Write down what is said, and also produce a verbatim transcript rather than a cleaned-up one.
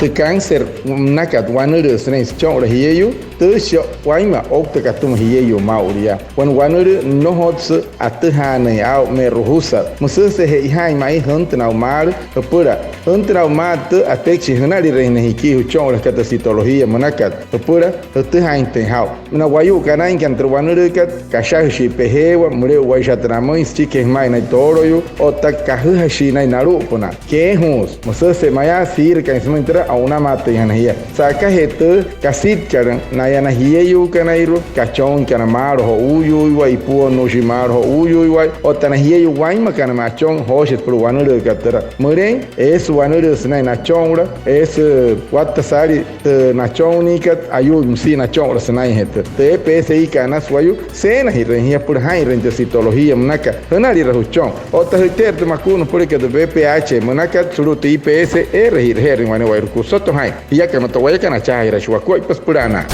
Tü cáncer münakat wanülüü sünain süchonra jieyuu, tüsho wainma ouktakat atüma jieyuu maa'ulu yaa. Wane wanülüü nnojotsü atüjaanüin aa'u, me'e rojusat. Müsüjese che'ojaain ma'i jüntünaa aa'u maalü jüpüla, jüntünaa aa'u maa tü ateküshin jünalirüinjanain jikii jüchonrakat tü citología münakat jüpüla jütüjaainjatüin jaa'u. Müna wayuu kanainkana tü wanülüükat, kashajüshii pejeewa, müle'uwaishaata namüin, süchikijee jüma'in naya tooloyuu otta kajüjashii naya nalu'upünaa. Keejuusü, müsüjese mayaa siirükaain sümüin türa, o'unamaatüinjana jia. Sa'akajee tü kasitkalüin naya na jieyuukanairua, kachooinkana maalü jo'uuyuuiwai, ipuonnuushii maalü jo'uuyuuiwai otta na jieyuu wainmakanamüin achon jooshe süpüla wanülüükat türa. Mülein eesü wanülüü sünain nachonla, eesü watta saalii tü nachonniikat, ayuuin müsia nachonla sünainjee tü. Tü E P S I kat Anas Wayuu seenajirüin jia süpüla jaa'inrüin tü citología münakat jünalira jüchon. Otta jü'iteerü tü makuuna süpüleekat tü V P H münakat sulu'u tü I P S, eerejiirü je'erüin wane wayuu. Kusoto jaa'in, jiakana otta wayakana, achajaajiraashii wakuaippa süpüla anaa.